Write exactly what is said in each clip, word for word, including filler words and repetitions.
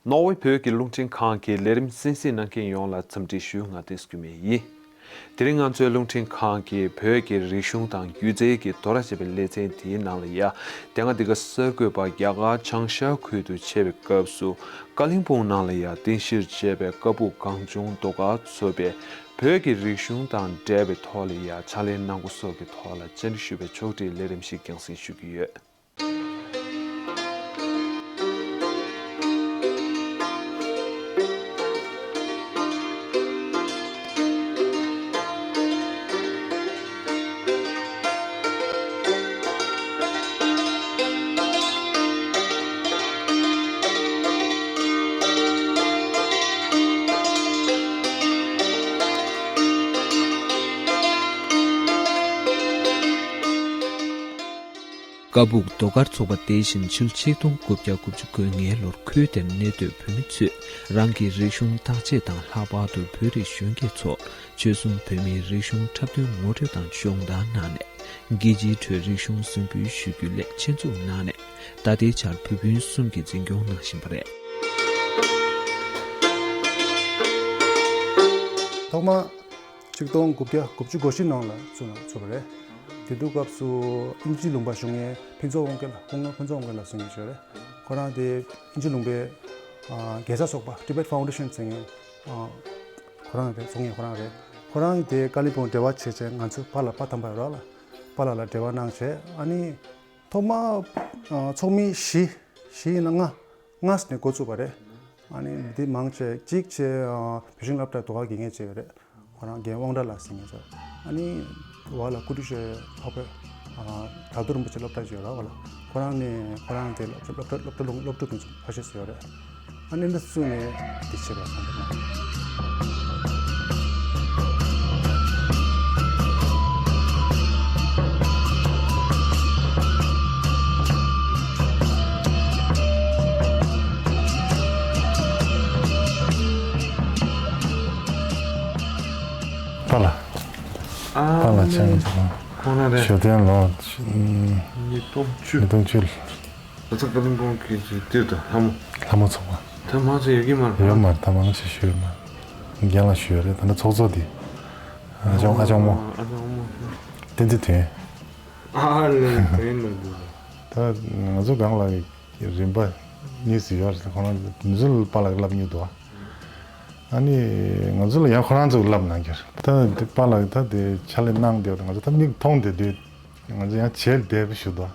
ནོར་ཝེ་བོད་ཀྱི་རླུང་འཕྲིན་ཁང་གི་ལས་རིམ་གསན་གཟིགས་གནང་མཁན་ཡོངས་ལ་འཚམས་འདྲི་ཞུ། ང་བསྟན་འཛིན་སྐྱིད་མེད་ཡིན། དེ་རིང་ང་ཚོའི་རླུང་འཕྲིན་ཁང་གིས་བོད་ཀྱི་རིག་གཞུང་དང་སྒྱུ་རྩལ་གྱི་དོ་ར་ཞེས་པའི་ལེ་ཚན་དེའི་ནང་ལ་ཡ། དེ་སྔ་འདི་ག་གསར་འགོད་པ་རྒྱ་གར་བྱང་ཤར་ཁུལ་དུ་ཆས་པའི་སྐབས་སུ། ཀ་ལིང་སྤུང་ནང་ལ་ཡ་རྟེན་གཞིར་བྱས་པའི་ཀ་སྦུག་གངས་ལྗོངས་ཟློས་གར་ཚོགས་པས་བོད་ཀྱི་རིག་གཞུང་དང་འབྲེལ་བའི་ཐོག་ལ་ཡ་ཕྱག་ལས་གནང་སྒོ་སོགས་ཀྱི་ཐོག་ལ་བཅར་འདྲི་ཞུས་པའི་ཕྱོགས་སྒྲིག་ལས་རིམ་ཞིག་རྒྱང་སྲིང་ཞུ་གི་ཡོད། ཀ་སྦུག་ཟློས་གར་ཚོགས་པ་དེ་བཞིན་ཕྱི་ལོ་ཆིག་སྟོང་དགུ་བརྒྱ་དགུ་བཅུ་གོ་ལྔའི་ལོར་ཁུལ་དེར་གནས་སྡོད་བོད་མི་ཚོས་རང་གི་རིག་གཞུང་བརྟག་དཔྱད་དང་ལྷག་པར་དུ་བོད་རིགས་གཞོན་སྐྱེས་ཚོར་ཆོལ་གསུམ་བོད་མིའི་རིག་གཞུང་འཁྲབ་སྟོན་ངོ་སྤྲོད་དང་སྦྱོང་བརྡར་གནང་ནས། རྒྱལ་སྤྱིའི་ཁྲོད་རིག་གཞུང་གཟིགས་འབུལ་ཞུ་རྒྱུའི་སླད་ཆེད་འཛུགས་གནང་ནས། ད་ལྟའི་ཆར་བོད་དཔོན་གསུམ་གྱིས་འཛིན་སྐྱོང་གནང་བཞིན་པ་རེད། ཐོག་མ་ཆིག་སྟོང་དགུ་བརྒྱ་དགུ་བཅུ་གོ་བཞི་ནང་ལ་བཙུགས་ན་ཚུགས་པ་རེད། དེ་དུས་སྐབས་སུ་དབྱིན་ཇི་ལུང་པ་བཞུགས་མཁན་ཕུན་ཚོགས་དབང་རྒྱལ་ལགས། སྐུ་ངོ་ཕུན་ཚོགས་དབང་རྒྱལ་ལགས་ཟེར་མཁན་ཞིག་ཡོད་རེད། ཁོ་རང་དེ་དབྱིན་ཇི་ལུང་པའི་ཨ་རྒྱལ་ས་ཚོགས་པ་Tibet Foundation ཟེར་མཁན་ཨ་ཁོ་རང་རེད། བཙུགས་མཁན་ཁོ་རང་རེད། ཁོ་རང་དེ་ཀ་ལིང་སྤུང་འབྲེལ་བ་བྱས་བྱས་ང་ཚོའི་པཱ་ལགས་པཱ་དམ་པ་ཡོད་ར་ལ། པཱ་ལགས་ལ་འབྲེལ་བ་གནང་བྱས། ཨ་ནི་ཐོག་མ་ཨ་ཚོགས་མི་བཞི་བཞི་ཡིན་ན་ལྔ་ལྔ་ནས་འགོ་བཙུགས་པ་རེད། ཨ་ནི་འདི་མང་ཆེ་གཅིག་བྱས་ཨ་བོད་ཤིང་སློབ་གྲྭ་ཟློས་གར་དགེ་རྒན་བྱས་ཡོད་རེད། ཁོ་རང་རྒན་དབང་གྲགས་ལགས་ཟེར་མཁན་ཚོ། ཨ་ནི་བ་ལ་ཀུ་ཏུ་ཤའི་འཕགས་པའི་ཨ་དར་རྡོ་རིན་པོ་ཆེ་སློབ་གྲྭ་ཅིག་ཡོད་ར་བ་ལ། ཁོ་རང་ནས་ཁོ་རང་དེ་སློབ་སློབ་གྲྭ་སློབ་གྲྭ་སློབ་སློབ་ཕྲུག་དེ་ཚོ་ཕར་བཤད་སྲོལ་ཡོད་རེད། ཨ་ནི་འདི་བཙུགས་ནས་འདི་བྱས་པ་སོང་འདུག་ན། པཱ་ལགས། ཨ་པཱ་ལགས་ནི་ཆང་ཚོ། ཁོང་རང་རེད། ཞོ་ཐན་ལོ། ཉིས་སྟོང་བཅུ། ཉིས་སྟོང་བཅུ་ལ། ད་ཚ་ཀ་ལིང་སྤུང་གི་ཅིག་དེ་དང་ལྷ་མོ། ལྷ་མོ་ཚོགས་པ། ད་མང་ཚོགས་ཡོད་ཀྱི་མ་རེད། ཡོད་མ་རེད། ད་མང་ཆེ་ཤོས་ཡོད་མ་རེད། རྒན་ལགས་ཞུ་ཡོད་རེད། ད་ནི་ཚོགས་གཙོ་དེ་ཨ་ཅོང་ཨ་ཅོང་མོ། ཨ་ཅོང་མོ། བསྟན་འཛིན་དོན། ཨ་ལེ་དོན་ལ་འདུག་ད་ང་ཚོ་སྒང་ལ་རིམ་པ་གཉིས་སུ་ཡོད་རེད། ཁོ་རང་དུས་ཚོད་པཱ་ལགས་ཀྱིས་བསླབ་མྱོང་འདུག་ཨ་ནི་ང་ཚོ་ལ་ཡང་ཁོ་རང་ཚོས་བསླབ་གནང་གི་རེད། ད་དེ་པཱ་ལགས་ད་དེ་ཕྱག་ལས་གནང་བསྡད་པ་ང་ཚོ་ད་མིག་མཐོང་བསྡད་དུས། ང་ཚོ་ཡང་བྱས་བསྡད་པ་ཞུ་དོ།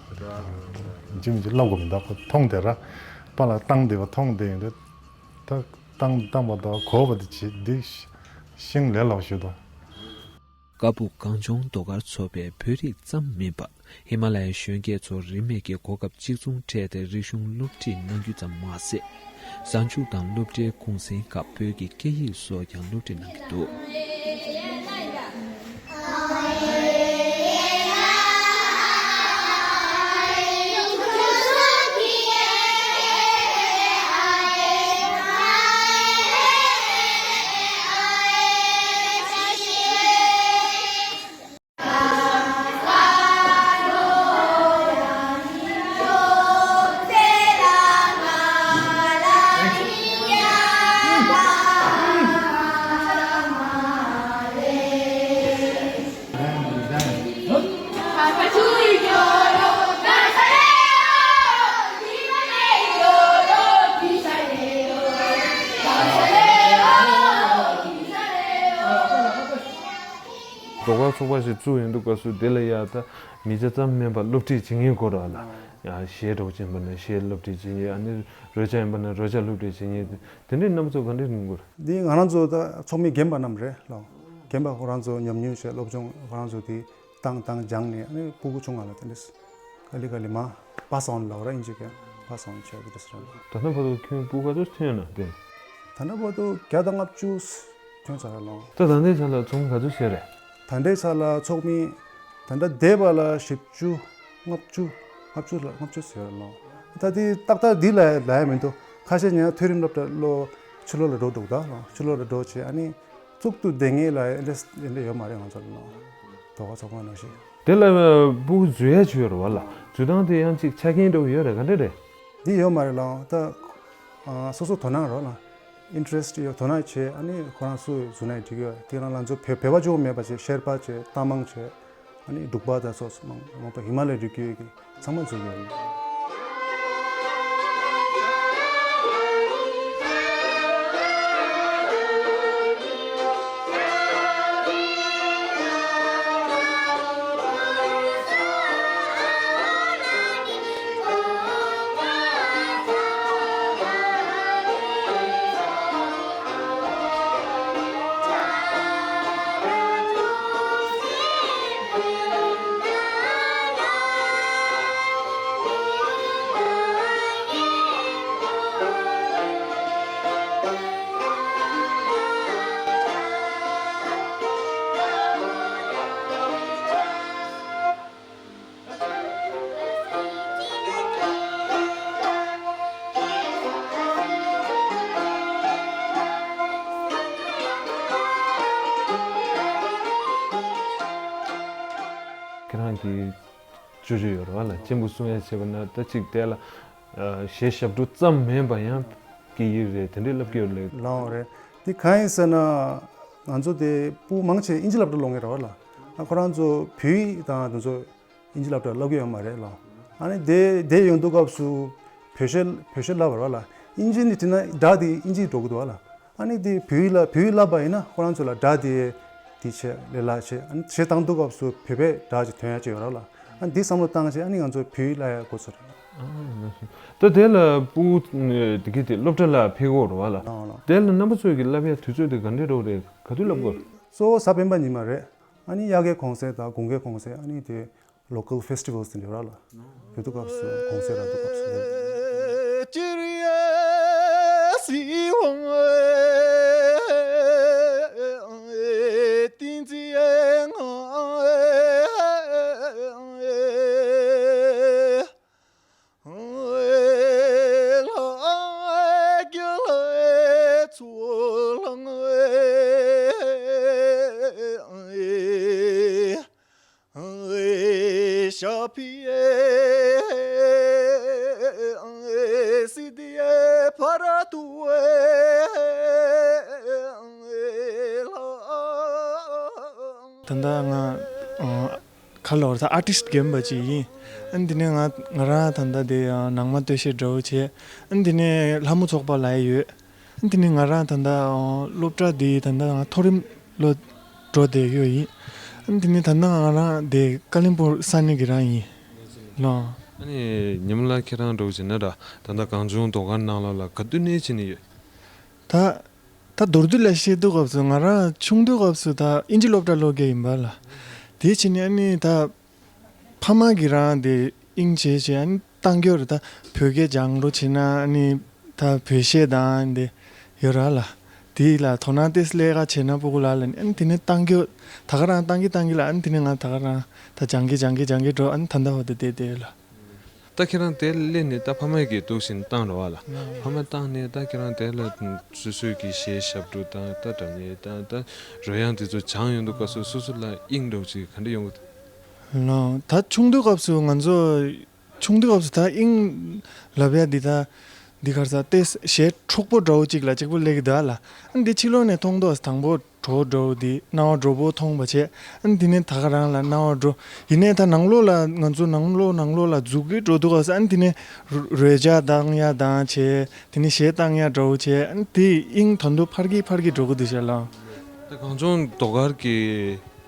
ཅི་མི་ཅི་བསླབ་དགོས་མི་འདུག་ཁོ་མཐོང་བསྡད་ར། པཱ་ལགས་བཏང་བསྡད་པ་མཐོང་བསྡད་ཡིན་དུས། ད་བཏང་བཏང་བ་དང་གོ་བ་དེ་བྱེད་འདི་ཤིང་ལས་སླ་བ་ཞུ་དོ། ཀ་སྦུག་གངས་ལྗོངས་ཟློས་གར་ཚོགས་པས་བོད་རིགས་ཙམ་མིན་པར་ཧི་མ་ལ་ཡའི་གཞོན་སྐྱེས་ཚོར་རིན་མེད་ཀྱི་གོ་སྐབས་གཅིག་མཚུངས་སྤྲད་དེ་རིག་གཞུང་སློབ་ཁྲིད་གནང་རྒྱུ་ཙམ་མ་ཟད། གཟའ་མཇུག་དང་སློབ་གྲྭའི་གུང་སེང་སྐབས་བོད་ཀྱི་སྐད་ཡིག་སོགས་ཀྱང་སློབ་ཁྲིད་གནང་གི་འདུག་ཟློས་གར་ཚོགས་པ་ཞིག་བཙུགས་ཡོང་དུས་སྐབས་སུ་དེ་ལ་ཡ་ད་མི་སྐྱ་ཙམ་མིན་པར་སློབ་ཁྲིད་བྱེད་མཁན་སྐོར་ལ་ཡ་གཞས་སྒྲོག་ཅན་པ་ན་གཞས་སློབ་ཁྲིད་བྱེད་མཁན། ཨ་ནི་རོལ་ཆ་ཡིན་པ་ན་རོལ་ཆ་སློབ་ཁྲིད་བྱེད་མཁན། དེ་འདྲའི་རྣམ་པ་ཚོ་ག་འདྲས་ཡིན་དགོས་རེད། འདི་ང་རང་ཚོ་ད་ཚོགས་མི་རྒན་པ་རྣམས་རེད་ལོ། རྒན་པ་ཁོ་རང་ཚོ་ཉམས་མྱོང་བྱས། སློབ་སྦྱོང་ཁོ་རང་ཚོ་དེ་བཏང་བཏང་སྦྱངས་ནས། ཨ་ནི་སྤུ་གུ་ཆུང་ང་ལ་དེ་འདྲས་ག་ལེ་ག་ལེ་མ་པ་སོང་ལབ་ར། ཨིན་ཇི་ག་པ་སོང་བྱས་དེ་འདྲས་རེད། ད་ལྟ་བར་དུ་ཁྱོད་སྤུ་གུ་ག་ཚོད་ཐོན་ན་དེ། ད་ལྟ་བར་དུ་བརྒྱ་དང་ལྔ་བཅུ་ཐོན་ཚར་རེད་ལོ། ད་ད་ལྟའི་ཆ་ལ་ཚོགས་མི་ག་ཚོད་བྱས་རེད། ད་ལྟའི་ཆ་ལ་ཚོགས་མི་ད་ལྟ་བསྡད་པ་ལ་བཞི་བཅུ། ལྔ་བཅུ། ལྔ་བཅུ་ལ་ལྔ་བཅུ་ཟེར་ལོ། ད་དེ་ཏག་ཏག་འདི་ལ་ལ་ཡ་མི་འདུག་ཁ་ཤས་ཉན་མཐོ་རིམ་སློབ་གྲྭ་ལོ་ཕྱི་ལོགས་ལ་འགྲོ་འདུག་ད་ལོ་ཕྱི་ལོགས་ལ་འགྲོ་བྱས། ཨ་ནི་གཙུག་ཏུ་བསྡད་མཁན་ལ་ཨེ་འདྲས་ཨེ་འདྲས་ཡོད་མ་རེད་ང་ཚོ་ལ་ལོ། ཟློས་གར་ཚོགས་པ་ནང་བཞིན། དེ་ལ་སྤུ་གུ་འཛུལ་ཡ་ཅིག་ཡོད་རེད་བ་ལ། འཛུལ་སྟངས་དེ་ཡང་ཅིག་ཆ་རྐྱེན་འདྲ་བོ་ཡོད་རེད། ག་འདྲ་རེད། འདི་ཡོད་མ་རེད་ལགས། ད་ཨ་སོ་སོ་དོ་སྣང་རོགས་ལ། ཨིན་ཊ་རེ་སི་ཊི་ཡོད། དོ་སྣང་བྱས། ཨ་ནི་ཁོ་རང་སུ་འཛུལ་ན་འགྲིག་གི་ཡོད། དེ་རང་ལ་ཚོ་བོད་བོད་པ་གཅིག་པོ་མེད་པ་བྱས། ཤེར་པ་བྱས། རྟ་མང་བྱས། ཨ་ནི་འབྲུག་པ་དང་སོགས་སུ་མང་མང་པོ་ཧི་མ་ལ་ཡའི་རི་རྒྱུད་ཀྱི་ཚང་མ་འཛུལ་གི་ཡོད། ཁྱེད་རང་གི་སྤྱོད་ཆས་ཡོད་རེད་བ་ལ། གཅེན་པོ་སྲུང་ཡ་བྱས་པ་ན་ད་ཅིག་དེ་ལ་ཨ་གཞས་ཞབས་བྲོ་ཙམ་མིན་པ་ཡང་སྐད་ཡིག་རེད། དེ་འདྲའི་བསླབ་ཀྱི་ཡོད་རེད། ལའང་རེད། དེ་གང་ཡིན་ཟེར་ན། ང་ཚོ་དེ་སྤུ་གུ་མང་ཆེ་ཨིན་ཇི་སློབ་གྲྭ་སློབ་མཁན་རེད་བ་ལ། ཨ་ཁོ་རང་ཚོ་བོད་ཡིག་དང་དེ་ཚོ་ཨིན་ཇི་སློབ་གྲྭ་བསླབ་ཀྱི་ཡོད་མ་རེད་ལ། ཨ་ནི་དེ་དེ་ཡོང་དུས་སྐབས་སུ་བོད་གཞས་བོད་གཞས་བསླབ་པ་རེད་བ་ལ། ཨིན་ཇི་ནས་བྲིས་ན་སྒྲ་དེ་ཨིན་ཇི་འགྲོ་གི་འདུག་བ་ལ། ཨ་ནི་དེ་བོད་ཡིག་ལ་བོད་ཡིག་བསླབ་པ་ཡིན་ན་ཁོ་རང་ཚོ་ལ་སྒྲ་དེ་དེ་ཆེད་ལས་སླ་ཆེ། ཨ་ནི་གཞས་བཏང་དུས་སྐབས་སུ་བོད་པའི་སྒྲ་ཅིག་ཐོན་ཡ་ཅིག་ཡོད་རེད་བ་ལ། ཨ་ནི་དེ་བསམ་བློ་བཏང་བྱས། ཨ་ནི་ང་ཚོ་བོད་ཡིག་བསླབ་ཡ་འགོ་ཚུགས་རེད། ཨ་ལགས་སོ། ད་དེ་ལ་སྤུ་གུ་དེ་གི་དེ་སློབ་གྲྭ་ལ་ཕེབས་ཀྱི་ཡོད་རེད་བ་ལ། ལགས་ལགས། དེ་ལ་རྣམ་པ་ཚོས་ཀྱི་བསླབ་ཡ་དུས་ཚོད་དེ་ག་འདྲས་འདྲ་བོ་རེད། ག་དུས་བསླབ་ཀྱི་ཡོད་རེད། གཙོ་བོ་གཟའ་སྤེན་པ་ཉི་མ་རེད། ཨ་ནི་དབྱར་ཁའི་གུང་སེང་དང་དགུན་ཁའི་གུང་སེང་། ཨ་ནི་དེ་ལོ་ཀལ་ཕེ་སི་ཊི་ཝལ་ཟེར་འདྲ་བ་ལ། ཡོད་དུས་སྐབས་སུ་གུང་སེང་རག་དུས་སྐབས་སུ་རེད། ད་ལྟ་ང་ཨ་ག་ལབ་དགོས་རེད། ད་ཨར་ཊིསི་ཊི་རྒན་པ་ཅིག་ཡིན། ཨ་ནི་དེ་ནས་ང་ང་རང་ད་ལྟ་དེ་ཨ་ནང་མ་སྟོད་གཞས་འདྲ་བོ་བྱས། ཨ་ནི་དེ་ནས་ལྷ་མོ་ཚོགས་པ་ལ་ཡོད། ཨ་ནི་དེ་ནས་ང་རང་ད་ལྟ་ཨ་སློབ་གྲྭ་དེ་ད་ལྟ་ང་མཐོ་རིམ་ལོ་འགྲོ་བསྡད་ཡོད་ཡིན། ཨ་ནི་དེ་ནས་ད་ལྟ་ང་རང་དེ་ཀ་ལིམ་པོང་ས་གནས་ཀྱི་རང་ཡིན། ལགས། ཨ་ནི་ཉི་མ་ལགས་ཁྱེད་རང་འདྲ་བོ་བྱས་ན་འདྲ། ད་ལྟ་གངས་ལྗོངས་ཟློས་གར་ནང་ལོགས་ལ་ག་དུས་ནས་བྱས་ནས་ཡོད། ད་ད་མདོར་བསྡུས་ལ་བཤད་དུས་སྐབས་སུ་ང་རང་ཆུང་དུས་སྐབས་སུ་ད་ཨིན་ཇི་སློབ་གྲྭ་སློབ་མཁན་ཡིན་པ་ལ། དེ་བྱས་ནས་ཨ་ནི་ད་ཕ་མ་གིས་རང་དེ་དབྱིངས་བྱས་བྱས་ཨ་ནི་བཏང་གི་ཡོད་རེད། ད་བོད་སྐད་སྦྱང་རོགས་བྱེད་ན། ཨ་ནི་ད་བོད་གཞས་དང་དེ་ཡོད་ར་ལ། དེ་ལ་དོ་སྣང་ཏོག་ཙམ་སླེབས་ག་བྱས་ན་སྤུ་གུ་ལ་ལ་ནི། ཨ་ནི་དེ་ནས་བཏང་གི་ཡོད། ད་ག་རང་བཏང་གི་བཏང་གི་ལ། ཨ་ནི་དེ་ནས་ང་ད་ག་རང་ད་སྦྱང་གི་སྦྱང་གི་སྦྱང་གི་འགྲོ། ཨ་ནི་ད་ལྟ་བར་དུ་བསྡད་བསྡད་ཡོད་ལ། ད་ཁྱེད་རང་དེར་སླེབས་ནས་ད་ཕ་མ་གིས་འདུག་བཞིན་བཏང་རེད་བ་ལ། ཕ་མས་བཏང་ནས་ད་ཁྱེད་རང་དེ་ལ་སོ་སོའི་གི་གཞས་ཞབས་བྲོ་དང་ད་སྒྲ་སྙན་དང་ད་རོལ་དབྱངས་དེ་ཚོ་སྦྱངས་ཡོང་དུས་སྐབས་སུ་སོ་སོ་ལ་དབྱིངས་འདྲ་བོ་ཅིག་ག་འདྲ་ཡོང་གི་འདུག་ལགས། ད་ཆུང་དུས་སྐབས་སུ་ང་ཚོ་ཆུང་དུས་སྐབས་སུ་ད་དབྱིངས་ལབ་ཡ་འདི་ད་འདི་ག་རེ་ཟ། ཏོག་ཙམ་གཞས་འཁྱོག་པོ་འདྲ་བོ་ཅིག་ལ་གཅིག་པོ་སླེབས་ཀྱི་འདུག་ལ། ཨ་འདི་ཕྱི་ལོགས་ནས་མཐོང་དུས་དང་པོ་བྲོ་བྲོ་འདི་སྣང་བ་བྲོ་པོ་མཐོང་བ་བྱས། ཨ་ནི་དེ་ནས་ད་ག་རང་ལ་སྣང་བ་འགྲོ། ཡིན་ནའི་ད་ནང་ལོགས་ལ་ང་ཚོ་ནང་ལོགས་ནང་ལོགས་ལ་འཛུགས་ཀྱི་འགྲོ་འདུག་ག་ས། ཨ་ནི་དེ་ནས་རོལ་ཆ་བཏང་ཡ་དང་བྱས། དེ་ནས་གཞས་བཏང་ཡ་འདྲ་བོ་བྱས། ཨ་ནི་དེ་དབྱིངས་ད་དུང་འཕར་གྱི་འཕར་གྱི་འགྲོ་གི་འདུག་ཤག་ལགས། ད་གངས་ལྗོངས་ཟློས་གར་གྱི་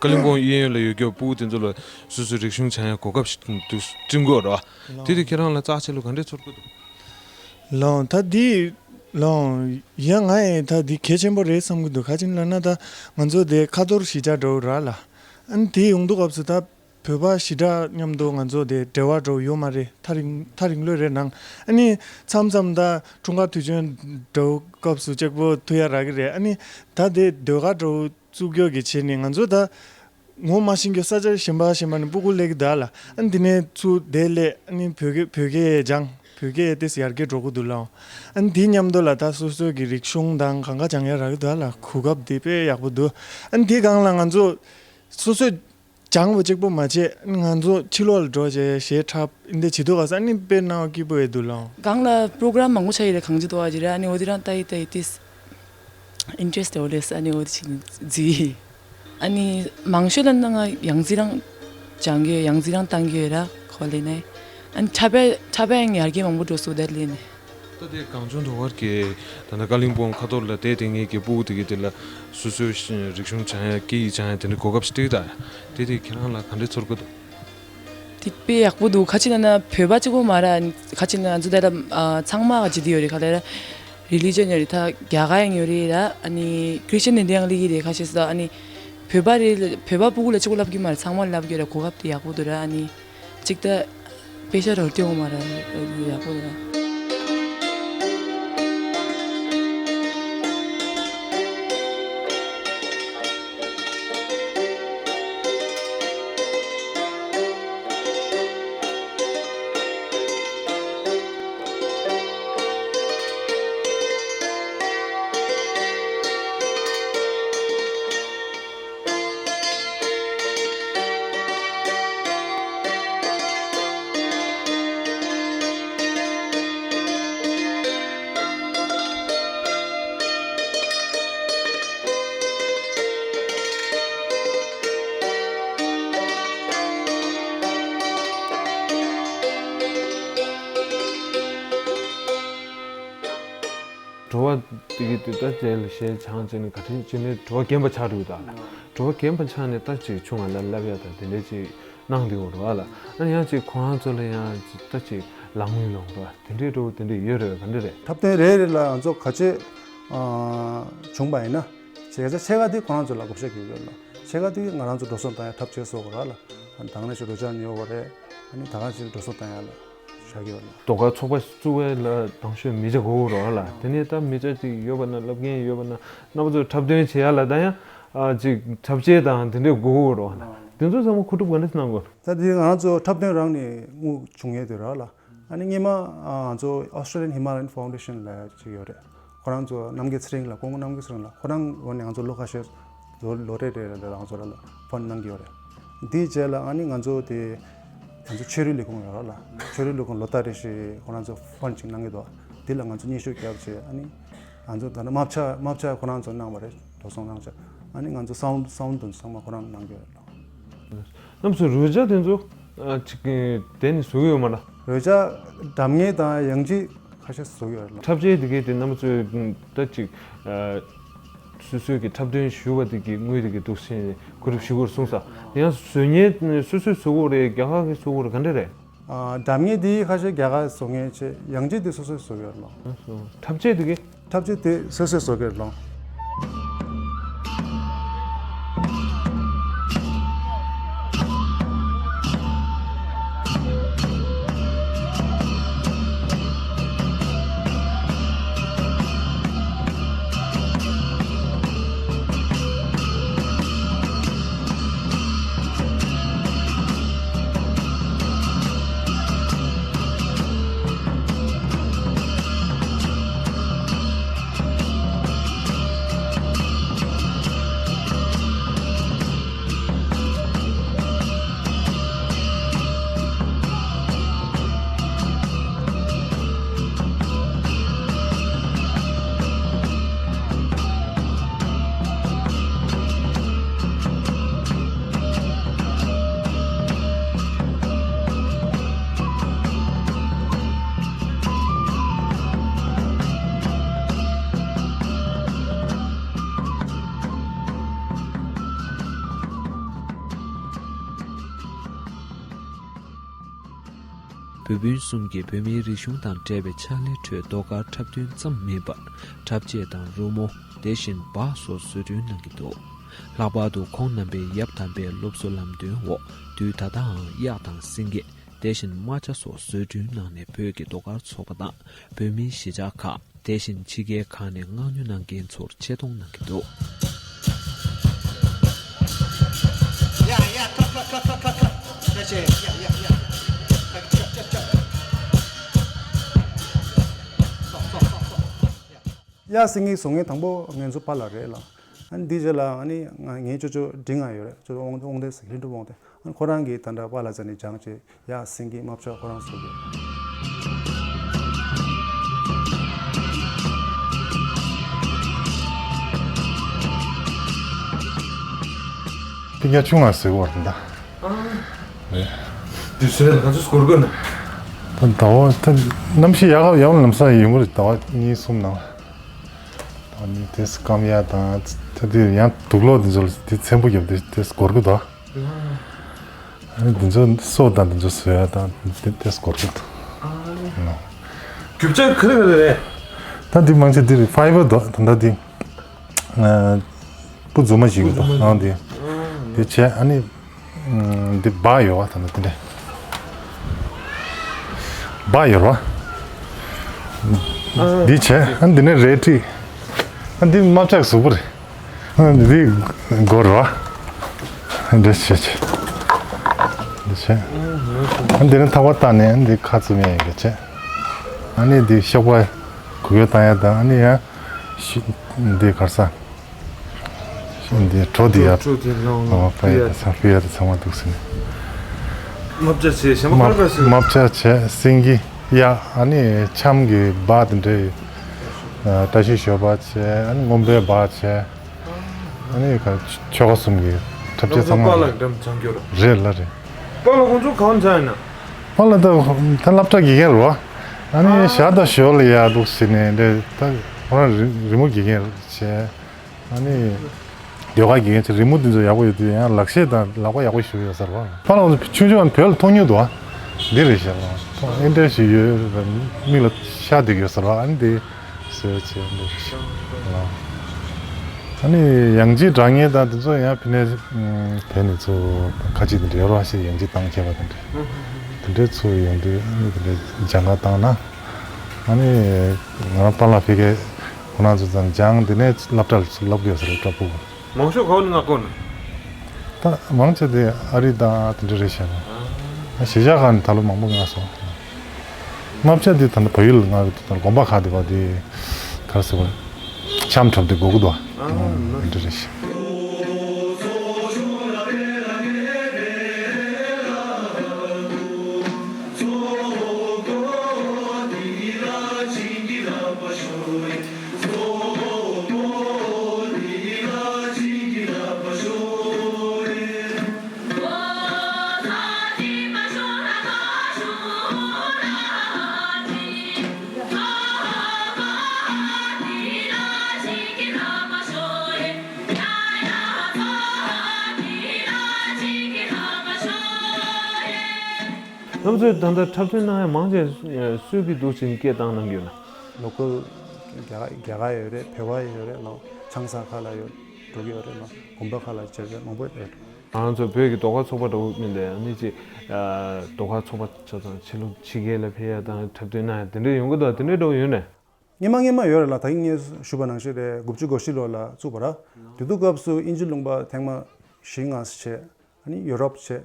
ཀ་ལིམ་པོང་གཡས་གཡོན་ལ་ཡོད་རྒྱུ་སྤུ་གུ་དེ་ཚོ་ལ་སོ་སོའི་རིག་གཞུང་སྦྱང་ཡ་གོ་སྐབས་ཤིག་འདུག་བསྐྲུན་དགོས་རེད་བ། དེ་དུས་ཁྱེད་རང་ལ་བརྟག་དཔྱད་ལ་ག་འདྲས་ཚོར་གྱི་འདུག་ལགས། ད་འདི་ལགས། ཡ་ང་ཡི་ད་འདི་གལ་ཆེན་པོ་རེད་བསམ་གྱི་འདུག་ག་ཅི་ལབ་ན་ད་ང་ཚོ་དེ་ཁ་ཐོར་གཞིས་ཆགས་འདྲ་བོ་ར་ལ། ཨ་ནི་དེ་ཡོང་དུས་སྐབས་སུ་ད་བོད་པ་ཞེ་དྲག་མཉམ་དུ་ང་ཚོ་དེ་འབྲེལ་བ་འདྲ་བོ་ཡོད་མ་རེད། ཐག་རིང་ཐག་རིང་ལོས་རེད་ནང་། ཨ་ནི་མཚམས་མཚམས་ད་འཁྲུངས་སྐར་དུས་ཆེན་འདྲ་བོ་སྐབས་སུ་གཅིག་པོ་ཐུག་ཡ་རག་གི་རེད། ཨ་ནི་ད་དེ་ཟློས་གར་འདྲ་བོ་བཙུགས་རྒྱུ་གི་བྱས་ནས་ང་ཚོ་ད་ངོ་མ་ཤེས་རྒྱུ་ས་ཆ་གཞན་པ་གཞན་པ་ནས་སྤུ་གུ་སླེབས་ཀྱི་འདུག་ལ། ཨ་ནི་དེ་ནས་ཚུར་དེ་སླེབས། ཨ་ནི་བོད་སྐད་བོད་སྐད་སྦྱང་། བོད་སྐད་ཏོག་ཙམ་ཡར་རྒྱས་འགྲོ་གི་འདུག་ལ། ཨ་ནི་དེ་མཉམ་དུ་ལ་ད་སོ་སོའི་གི་རིག་གཞུང་དང་གང་ག་སྦྱང་ཡ་རག་གི་འདུག་ལ། གོ་སྐབས་དེ་དཔེ་ཡག་པོ་འདུག་ཨ་ནི་དེ་སྒང་ལ་ང་ཚོ་སོ་སོའི་ སྦྱང་བ་གཅིག་པོ་མ་བྱས་ང་ཚོ་ཕྱི་ལོགས་ལ་འགྲོ་བྱས་གཞས་འཁྲབ་འདི་བྱེད་དུས་ག་ས་ནི་དཔེ་སྣང་བ་སྐྱིད་པོ་ཡོད་འདུག་ལགས། སྒང་ལ་པྲོ་གྲམ་མང་པོ་ཆགས་ཡོད་རེད། གང་ཅི་དོ་བ་ཅི་རེད། ཨ་ནི་འོ་དེ་རང་ལྟ་ཡི་ལྟ་ཡི་ཏིས་ཨིན་ཊེ་རེ་སི་ཊི་འོ་རེད། ཨ་ནི་འོ་དེ་ཆི་ནི་ཛི། ཨ་ནི་མང་ཤོས་ལ་ན་ང་ཡང་རྩིས་རང་སྦྱང་གི་ཡོད། ཡང་རྩིས་རང་བཏང་གི་ཡོད་ར་ཁོ་ལེ་ནས། ཨ་ནི་འཁྲབ་པའི་འཁྲབ་པའི་ཡང་ཡར་རྒྱས་མང་པོ་འགྲོ་སོང་ད་ལེ་ནས། ད་དེ་གངས་ལྗོངས་དོ་བར་གྱི་ད་ནི་ཀ་ལིང་པོང་ཁ་ཐོར་ལ་བསྡད་དེ་ངེད་ཀྱི་སྤུ་གུ་དེ་གི་དེ་ལ་སོ་སོའི་རིག་གཞུང་སྦྱང་ཡ་སྐད་ཡིག་སྦྱང་ཡ་དེ་འདྲའི་གོ་སྐབས་ཤིག་སྤྲད་ད་ཡ་དེ་དེ་ཁྱེད་རང་ལ་ག་འདྲའི་ཚོར་གི་འདུག། དེ་དཔེ་ཡག་པོ་འདུག། ཁ་ཅིག་ན་ན་བོད་པ་གཅིག་པོ་མ་ར། ཁ་ཅིག་ན་ང་ཚོ་ད་ལྟ་ཚང་མ་ག་ཅིག་དེ་ཡོད་རེད། ག་ལེ་ར་རི་ལི་ཇན་ཡོད་རེད། ད་རྒྱ་གར་ཡང་ཡོད་རེད་ར། ཨ་ནི་ཁྲི་སི་ཊན་དེ་འདྲ་ཡང་སླེབས་ཀྱི་རེད། ཁ་ཤས་སུ་ད་ཨ་ནི་བོད་པ་རེད། བོད་པ་སྤུ་གུ་ལ་གཅིག་པོ་བསླབ་ཀྱི་མ་རེད། ཚང་མ་བསླབ་ཀྱི་ཡོད་རེད། གོ་སྐབས་དེ་ཡག་པོ་འདུག་ར། ཨ་ནི་གཅིག་ད་དཔེ་ཆ་རོ་སྟོན་འོང་མ་ར་ཡག་པོ་ར། བྲོ་བ་དེ་གི་དུས་ད་རྗེས་ལ་གཞས་སྦྱངས་བྱས་ནས་ག་དེ་བྱས་ནས་བྲོ་བ་རྒན་པ་ཆགས་འགྲོ་གི་འདུག་ཨ་ལ། བྲོ་བ་རྒན་པ་ཆགས་ནས་ད་ཅིག་ཆུང་བ་ལ་བསླབ་ཡ་ད་དེ་འདྲས་ཅིག་གནང་འདུག་རོ་ཨ་ལ། ཨ་ནི་ཡང་ཅིག་ཁོ་རང་ཚོ་ལ་ཡང་ཅིག་ད་ཅིག་ལག་དངུལ་ལོངས་རོ་དེ་འདྲས་འགྲོ་དེ་འདྲས་ཡོད་རེད་ག་འདྲས་རེད། འཁྲབ་སྟོན་རེ་རེ་ལ་ང་ཚོ་ག་ཚོད་བྱུང་བ་ཡིན་ན་ཕྱེད་ཀ་ཕྱེད་ཀ་དེ་ཁོ་རང་ཚོ་ལ་བགོ་བཤའ་རྒྱག་གི་ཡོད་ལ། ཕྱེད་ཀ་དེ་ང་རང་ཚོ་འགྲོ་སོང་བཏང་ཡ་འཁྲབ་ཆས་བཟོ་དགོས་ར་ལ། ད་ག་ནང་བཞིན་རོལ་ཆ་ཉོ་དགོས་རེད། ཨ་ནི་ད་ག་ནང་བཞིན་འགྲོ་སོང་བཏང་ཡ་ལ་བཞག་གི་ཡོད་ལ། ཟློས་གར་ཚོགས་པ་བཙུགས་པའི་ལ་དང་ཤོས་མི་ཆ་དགོས་རོགས་ལ། དེ་ནས་ད་མི་ཆ་ཅིག་ཡོད་པ་ན་བསླབ་མཁན་ཡོད་པ་ན་རྣམ་པ་ཚོ་འཁྲབ་སྟོན་བྱེད་ཡ་ལ་ད་ཡང་ཨ་ཅིག་འཁྲབ་ཆས་དང་དེ་འདྲས་དགོས་རོགས་ལ། དེ་ཚོ་ཚང་མ་མཁོ་སྒྲུབ་ག་འདྲས་གནང་དགོས། ད་དེ་ང་རང་ཚོ་འཁྲབ་སྟོན་རང་ནས་དངུལ་བྱུང་ཡས་དེ་ར་ལ། ཨ་ནི་སྔོན་མ་ཨ་ང་ཚོ་Australian Himalayan Foundation ལབ་ཅིག་ཡོད་རེད། ཁོ་རང་ཚོ་རྣམ་རྒྱལ་ཚེ་རིང་ལགས། སྐུ་ངོ་རྣམ་རྒྱལ་ཚེ་རིང་ལགས། ཁོ་རང་ངོས་ནས་ང་ཚོ་ལོ་ཁ་ཤས་ལོ་ལོ་རེ་རེ་རེ་རང་ཚོ་ར་ལ་ཕན་གནང་གི་ཡོད་རེད། འདིའི་རྗེས་ལ་ཨ་ནི་ང་ཚོ་དེ་ང་ཚོ་ཆོས་རིག་ལས་ཁུངས་ཡོད་ར་ལ། ཆོས་རིག་ལས་ཁུངས་ལོ་ལྟར་རེ་བཞིན་ཁོ་རང་ཚོ་ཕན་ཅིག་གནང་གི་འདུག། འདི་ལ་ང་ཚོ་སྙན་ཞུ་བརྒྱབ་བྱས་ཨ་ནི་ང་ཚོ་ད་ནི་རྨ་བྱ་རྨ་བྱ་ཁོ་རང་ཚོ་གནང་བ་རེད། འགྲོ་སོང་གནང་བྱས་ཨ་ནི་ང་ཚོ་སའུན་སའུན་དང་ཚང་མ་ཁོ་རང་གནང་གི་ཡོད་རེད། རྣམ་ཚོ་རོལ་ཆ་དེ་ཚོ་ཨ་ཅིག་དེ་ནི་བཟོ་གི་ཡོད་མ་རེད། རོལ་ཆ་སྒྲ་སྙན་དང་ཡང་ཅིག་ཁ་ཤས་བཟོ་གི་ཡོད་རེད། འཁྲབ་ཆས་དེ་གའི་དེ་རྣམ་ཚོས་ད་ཅིག་ཨ་སོ་སོའི་གི་འཁྲབ་སྟོན་ཞུ་བ་དེ་གི་དངུལ་དེ་གི་འདུག་ཟེར་ནས་གོ་སྒྲིག་ཞུ་དགོས་གསུངས་ས། ཡང་བཟོ་མཁན་སོ་སོས་བཟོ་དགོས་རེད། རྒྱ་གར་གི་བཟོ་དགོས་རེད། ག་འདྲ་རེད། ཨ་སྒྲ་སྙན་དེ་ཁ་ཤས་རྒྱ་གར་བཟོ་མཁན་བྱས། ཡང་ཅིག་དེ་སོ་སོས་བཟོ་གི་ཡོད་རེད་ལོ། འཁྲབ་ཆས་དེ་གི་འཁྲབ་ཆས་དེ་སོ་སོས་བཟོ་གི་རེད་ལོ། བོད་སྤུན་གསུམ་གྱིས་བོད་མིའི་རིག་གཞུང་དང་འབྲེལ་བའི་ཕྱག་ལས་ཁྲོད་ཟློས་གར་འཁྲབ་སྟོན་ཙམ་མིན་པར་འཁྲབ་ཆས་དང་རོལ་མོ། དེ་བཞིན་འབག་སོགས་བཟོ་སྐྲུན་གནང་གི་འདུག། ལྷག་པར་དུ་ཁོང་རྣམ་པས་ཡབ་དམ་པའི་སློབ་གསོ་ལམ་སྟོན་འོག་དུས་ད་ལྟའང་གཡག་དང་སེང་གེ། དེ་བཞིན་རྨ་བྱ་སོགས་བཟོ་སྐྲུན་གནང་ནས་བོད་ཀྱི་ཟློས་གར་ཚོགས་པ་དང་བོད་མིའི་གཞིས་ཆགས་ཁག། དེ་བཞིན་ཕྱི་རྒྱལ་ཁག་ནས་མངགས་ཉོ་གནང་མཁན་ཚོར་ཆེ་མཐོང་གནང་གི་འདུག། གཡག་སེང་གེ་བཟོ་མཁན་དང་པོ་ང་ཚོ་པཱ་ལགས་རེད་ལ། ཨ་ནི་འདི་རྗེས་ལ་ཨ་ནི་ང་ངའི་ཅོ་ཅོ་འབྲིང་ང་ཡོད་རེད། ཅོ་ཅོ་དབང་དབང་ལྡན་ཟེར། ལྷུན་གྲུབ་དབང་ལྡན། ཨ་ནི་ཁོ་རང་གིས་ད་ལྟ་པཱ་ལགས་རྩ་ནས་སྦྱངས་བྱས་ཡ་སེང་གེ་རྨ་བྱ་ཁོ་རང་བཟོ་གི། ཕི་ཉ་ཆུང་ང་ཟེར་བར་ད། རེད། དུས་ཚོད་ལ་ང་ཚོ་སྐོར་དགོས་ན། ད་ཟླ་བ་ད་གནམ་གཤིས་ཡག་ག་ཡག་ལམ་སང་ཡོང་གི་རེད། ཟླ་བ་གཉིས་གསུམ་ནང་། ད་ནི་དེ་སྐམ་ཡ་དང་ད་དེ་ཡང་དུག་ལོག་དེ་ཚོ་དེ་ཚེམ་པོ་བརྒྱབ་དེ་དེ་སྐོར་གི་འདུག་ཨ་ནི་དེ་ཚོ་སོ་དང་དེ་ཚོ་བཟོ་ཡ་དང་དེ་དེ་སྐོར་གི་འདུག་རྒྱུ་ཆ་ག་རེ་ག་རེ་རེད། ད་འདི་མང་ཆེ་འདི་རེད། ཕའི་བར་འདུག་ད་ལྟ་འདི་སྤུ་རྫུན་མ་ཞིག་འདུག་ཨང་འདི་འདི་བྱས། ཨ་ནི་འདི་སྦ་ཡོད་བ། ད་ལྟ་འདི་འདྲ་སྦ་ཡོད་རེད་བ། འདི་བྱས། ཨ་ནི་འདི་ནས་རལ་གྲི། ཨ་འདི་རྨ་བྱ་གི་གཟུགས་པོ་རེད། ཨ་འདི་སྒོར་རེད་བ། འདི་བྱས་བྱས། འདི་བྱས། ཨ་འདི་ནས་ཐག་པ་བཏགས་ནས་འདི་ཁ་བཙུམ་ཡ་ཡིན་གྱི་བྱས། ཨ་ནི་འདི་གཤོག་པ་གུ་གུལ་བཏང་ཡ་དང་། ཨ་ནི་ཡང་ཤི་འདི་གར་ས་འདི་གྲོ་འདི་ཡ་གྲོ་འདི་ལོང་ཨོ་ཕ་ཡ་ཕུལ་ཡ་དང་ཚང་ཕུལ་ཡ་དང་ཚང་མ་འདུག་ཟེར་ནས། རྨ་བྱ་བྱས་ཞེ་མ་ཁར་ཁར་ཟེར། རྨ་བྱ་བྱས། སེང་གེ་ཡ། ཨ་ནི་འཆམ་གྱི་སྦ་དེ་འདྲ་ཡོད། བཀྲ་ཤིས་ཞོལ་པ་བྱས། ཨ་ནི་རྔོན་པའི་སྦ་བྱས། ཨ་ནི་ག་ཆོལ་ཁ་གསུམ་གྱི་འཁྲབ་ཆས་ཚང་མ་རེད། པཱ་ལགས་འགྲམ་སྦྱང་རྒྱུ་རེད། རེད་ལ་རེད། པཱ་ལགས་ཁོང་ཚོ་གང་འཚམ་ཡིན་ན། པཱ་ལགས་ད་ད་སློབ་གྲྭ་དགེ་རྒན་རེད་བ། ཨ་ནི་ཞག་དང་ཞོར་ལ་ཡར་འདུག་ཟེར་ནས་འདྲ། ད་ཁོ་རང་རི་རི་མོ་དགེ་རྒན་བྱས། ཨ་ནི་ཟློས་གར་དགེ་རྒན་བྱས། རི་མོ་འདི་ཚོ་ཡག་པོ་ཡོད་དུས་ཡང་ལག་ཤེས་དང་ལག་པ་ཡག་པོ་ཞིག་ཡོད་ས་རེད་བ། པཱ་ལགས་ཁོང་ཚོ་ཆུང་ཆུང་བོད་ལ་ཐོག་མྱུར་འདུག་བ། འདི་རེད་ཤག་ལ་ཐོག་ཨེ་འདྲ་ཞིག་ཡོད་རེད། མིག་ལ་ཤར་བསྡད་ཡོད་ས་རེད་བ། ཨ་ནི་འདི་ཟེར་བྱས་འདི་རེད་ཤག་ལ། ཨ་ནི་ཡང་ཅིན་སྒྲ་སྙན་དང་དེ་ཚོ་ཡང་ཕ་ནས་ཕ་ནས་ཚོ་ཁ་ཅིག་དེ་འདྲ་ཡོད་རེད་བ། ཞེས་ཡང་ཅིན་གཏོང་མཁས་པ་དེ་འདྲ་དེ་འདྲ་ཚོ་ཡོང་དུས། ཨ་ནི་དེ་འདྲ་སྦྱང་ག་བཏང་ན། ཨ་ནི་ང་རང་པཱ་ལགས་ཕ་གིར་ཁོ་རང་ཚོ་ཚང་སྦྱངས། དེ་ནས་སློབ་གྲྭ་ལ་ཚུར་སློབ་གི་ཡོད་ས་རེད། བཀྲ་ཕུག་མང་ཤོས་ག་བ་ནས་མངགས་གོ་ན། ད་མང་ཆེ་དེ་ཨ་རི་དང་དེ་འདྲ་རེད་ཤག་ཨ་གཞིས་ཆགས་ཁག་ནས་ད་ལོ་མང་པོ་མངགས་སོང་། རྨ་བྱ་དེ་ད་ལྟ་བལ་ཡུལ་ལ་མངགས་ཀྱི་འདུག་ད་དགོན་པ་ཁག་དེ་བ་དེ་ག་རེ་ཟེར་བ། འཆམ་འཁྲབ་དེ་དགོས་ཀྱི་འདུག་ཨ་དེ་འདྲ་རེད་ཤག་རྣམ་ཚོས་ད་ལྟ་འཁྲབ་སྟོན་གནང་ཡ་མང་ཆེ་སུས་ཀྱིས་འདུག་ཅིང་སྐད་བཏང་གནང་གི་ཡོད་ན། ལོ་ཀལ་རྒྱ་རྒྱ་གར་ཡོད་རེད། བོད་པ་ཡོད་རེད་ལ། ཆང་ས་ཁག་ལ་ཡོད་འགྲོ་གི་ཡོད་རེད་ལ། དགོན་པ་ཁག་ལ་བྱས་རེད། མང་པོ་ཡོད་རེད། ང་རང་ཚོ་བོད་ཀྱི་ཟློས་གར་ཚོགས་པ་འདྲ་བོ་མིན་པས། ཨ་ནི་ཅིག་ཟློས་གར་ཚོགས་པ་ཆ་ཚང་ཕྱི་ལོགས་ཕྱི་རྒྱལ་ལ་ཕེབས་ཡ་དང་འཁྲབ་སྟོན་གནང་ཡ་དེ་འདྲ་ཡོང་གི་འདུག་དེ་འདྲ་འདྲ་བོ་ཡོད་ནས། སྔོན་མ་སྔོན་མ་ཡོད་རེད་ལ། ད་གིན་ངས་ཞུས་པ་ནང་བཞིན་རེད། དགུ་བཅུ་གོ་བཞི་ལོ་ལ་བཙུགས་པ་ར། དེ་དུས་སྐབས་སུ་དབྱིན་ཇི་ལུང་པ་ཐེངས་མ་བཞི་ལྔ་བྱས། ཨ་ནི་ཡུ་རོབ་བྱས།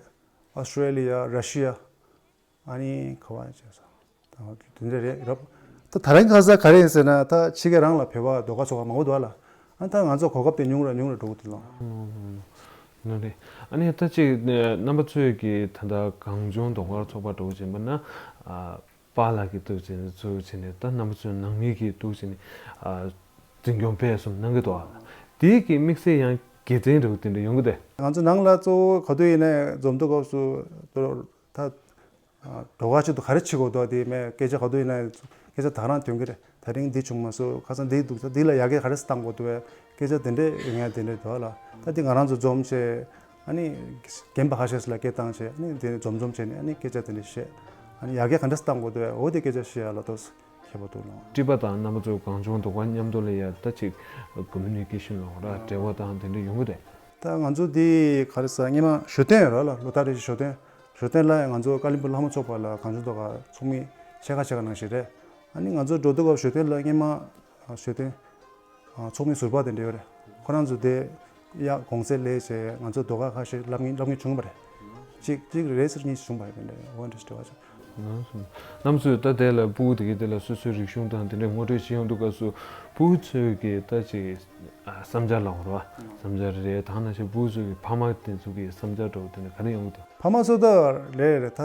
ཨོ་སི་ཀྲེ་ལི་ཡ། ར་ཤི་ཡ། ཨ་ནི་ག་བ་བྱས་སོང་། ད་དེ་འདྲ་རེད། ཡུ་རོབ། ད་ད་རིང་ཁ་སང་ག་རེ་ཡིན་ཟེར་ན། ད་ཕྱི་རྒྱལ་རང་ལ་བོད་པ་ཟློས་གར་ཚོགས་པ་མང་པོ་འདུག་ཨ་ལ། ཨ་ད་ང་ཚོ་གོ་སྐབས་དེ་ཉུང་རུ་ཉུང་རུ་འགྲོ་གི་འདུག་ལ། ཨ་ནི་ད་ཅིག་རྣམ་པ་ཚོས་ཀྱི་ད་ལྟ་གངས་ལྗོངས་ཟློས་གར་ཚོགས་པ་འདྲ་བོ་ཅིག་ཡིན་པ་ན། ཨ་པཱ་ལགས་ཀྱིས་འདུག་བྱས་ནས་གཙོ་བོ་བྱས་ནས། ད་རྣམ་པ་ཚོའི་ནང་མི་གིས་འདུག་བྱས་ནས་ཨ་འཛིན་སྐྱོང་སྤེལ་གསུམ་གནང་གི་འདུག་ཨ། དེའི་གི་དམིགས་བསལ་ཡང་དགེ་མཚན་འདྲ་བོ་དེ་འདྲ་ཡོང་གི་འདུག་དེ་ང་ཚོ་ནང་ལ་གཙོ་བོ་ག་དུས་ཡིན་ནའི་འཛོམས་དུས་སྐབས་སུ་ད་ད་ཟློས་གར་ཆེད་དུ་ག་རེ་བྱེད་དགོས་འདུག་དེ་མེད། སྐད་ཆ་ག་དུས་ཡིན་ནའི་སྐད་ཆ་ད་ག་རང་ཐོན་གྱི་རེད། ད་རིང་འདི་བྱུང་མ་སོང་། ཁ་སང་འདི་འདུག་ད་འདི་ལ་ཡར་རྒྱས་ག་རེ་བཏང་དགོས་འདུག་བས་སྐད་ཆ་དེ་འདྲས་ཡོང་ཡ་དེ་འདྲས་འདུག་ལ། ད་འདི་ང་རང་ཚོ་འཛོམས་བྱས། ཨ་ནི་རྒན་པ་ཁ་ཤས་ལ་སྐད་བཏང་བྱས། ཨ་ནི་དེ་འཛོམས་འཛོམས་བྱས་ནས་ཨ་ནི་སྐད་ཆ་དེ་འདྲས་བཤད། ཨ་ནི་ཡར་རྒྱས་ག་འདྲས་བཏང་དགོས་འདུག་བས་འོ་དེ་སྐད་ཆ་བཤད་ཡ་ལ་ཏོག་ཙམ་ཁྱད་པར་འདུག་ལ། སྤྲིས་པ་དང་རྣམ་པ་ཚོ་གངས་ལྗོངས་ཟློས་གར་མཉམ་དུ་ལ་ཡ་ད་ཅིག་ཀོ་མུ་ནི་ཀེ་ཤན་ལ་འོ་ར་འབྲེལ་བ་དང་དེ་འདྲས་ཡོང་གི་རེད། ད་ང་ཚོ་འདི་ག་རེ་ཟེར། སྔོན་མ་ཞོ་སྟོན་ཡོད་ར་ལ། ལོ་ལྟར་རེ་བཞིན་ཞོ་སྟོན། ཞོ་སྟོན་ལ་ང་ཚོ་ཀ་ལིམ་པོང་ལྷ་མོ་ཚོགས་པ་ལ་གངས་ལྗོངས་ཟློས་གར་ཚོགས་མི་ཕྱེད་ཀ་ཕྱེད་ཀ་ནང་བཞིན་རེད། ཨ་ནི་ང་ཚོ་འགྲོ་དུས་སྐབས་ཞོ་སྟོན་ལ་སྔོན་མ་ཞོ་སྟོན་ཚོགས་མི་ཟུར་པ་དེ་འདྲ་ཡོད་རེད། ཁོ་རང་ཚོ་དེ་ཡ་གོང་ཚད་ལས་བྱས་ང་ཚོ་ཟློས་གར་ཁ་ཤས་བསླབ་མཁན་བསླབ་མཁན་བྱུང་བ་རེད། གཅིག་གཅིག་རེད་ཟེར་གཉིས་བྱུང་བ་རེད། དེ་འདྲ་འོ་འདྲ་ཞིག་འབྲེལ་བ་བྱུང་། ལགས་སོ། གནམ་སུ་ད་དེ་ལ་སྤུ་གུ་དེ་གི་དེ་ལ་སོ་སོའི་རིག་གཞུང་དང་དེ་འདྲའི་ངོ་སྤྲོད་བྱེད་ཡོང་དུས་སྐབས་སུ་སྤུ་གུ་ཚོའི་གི་ད་ཅིག་ཨ་བསམ་འཆར་ལ་འོར་བ་བསམ་འཆར་རེད། ད་ནང་བཞིན་སྤུ་གུ་ཚོའི་གི་ཕ་མ་དེ་ཚོ་གི་བསམ་འཆར་འདྲ་བོ་དེ་འདྲ་ག་རེ་ཡོང་གི་འདུག་ཕ་མ་ཚོ་ད་རེད་རེད། ད་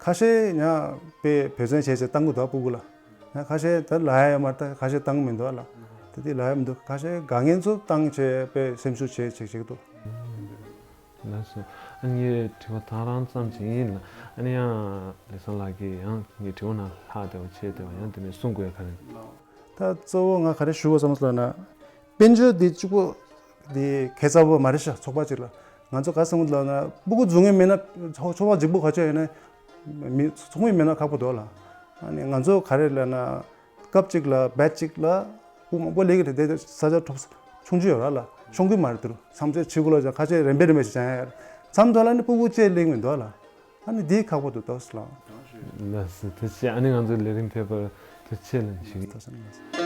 ཁ་ཤས་ཡང་དཔེ་འབད་བརྩོན་བྱས་བྱས་བཏང་གི་འདུག་སྤུ་གུ་ལ། ཡང་ཁ་ཤས་ད་ལབ་ཡ་ཡོད་མ་རེད། ད་ཁ་ཤས་བཏང་མི་འདུག་ལ། དེ་དེ་ལབ་ཡ་མི་འདུག་ཁ་ཤས་དགའ་ངན་ཚོ་བཏང་བྱས་དཔེ་སེམས་ཤུགས་བྱས་བྱས་བྱེད་ཀྱི་འདུག་ལགས་སོ། ཨ་ནི་དྲི་བ་ད་རང་ཙམ་ཅིག་ཡིན་ལ། ཨ་ནི་ཡང་ལེགས་བཟང་ལགས་ཀྱིས་ཡང་ངའི་དྲི་བ་ནང་ལྷག་བསྡད་པ་བྱས་བསྡད་པ་ཡང་དེ་ནས་གསུང་དགོས་ཡ་ག་རེ། ད་གཙོ་བོ་ང་ག་རེ་ཞུ་དགོས་བསམ་སོང་ལབ་ན། དཔལ་འབྱོར་འདི་གཅིག་པོ་འདི་ཁེ་གཙང་པོ་མ་རེད་ཤག་ཚོགས་པ་གཅིག་ལ། ང་ཚོ་ག་རེ་གསུང་གི་འདུག་ལབ་ན་སྤུ་གུ་འཛུགས་མཁན་མེད་ན་ཚོགས་ཚོགས་པ་ལྗིད་པོ་ག་ཚོད་ཡོད་ན་མི་ཚོགས་མི་མེད་ན་ཁག་པོ་འདུག་ལ། ཨ་ནི་ང་ཚོ་ག་རེ་ལབ་ན་སྐབས་གཅིག་ལ་བེ་ཆི་གཅིག་ལ་སྤུ་གུ་མང་པོ་སླེབས་ཀྱི་རེད། དེ་ས་ཆ་ཐོབ་ཆུང་ཆུང་ཡོད་ར་ལ། ཤོང་གི་མ་རེད་དེ་རུ་མཚམས་ཚོད་ཕྱི་གུ་ལ་ཁ་ཤས་རན་པས་རན་པས་ཞིག་བྱ་ཡ་ཡོད་ར། མཚམས་ཐོག་ལ་ནི་སྤུ་གུ་བཅས་སླེབས་མི་འདུག་ལ། ཨ་ནི་འདི་ཁག་པོ་འདུག་ཏོག་ཙམ་ལ། ལགས་སོ། ཐུགས་རྗེ་ཆེ། ཨ་ནི་ང་ཚོའི་ལས་རིམ་ཕེབས་པར་ཐུགས་རྗེ་ཆེ་ལན་ཞུ་གི། ཐུགས་རྗེ་ཆེ།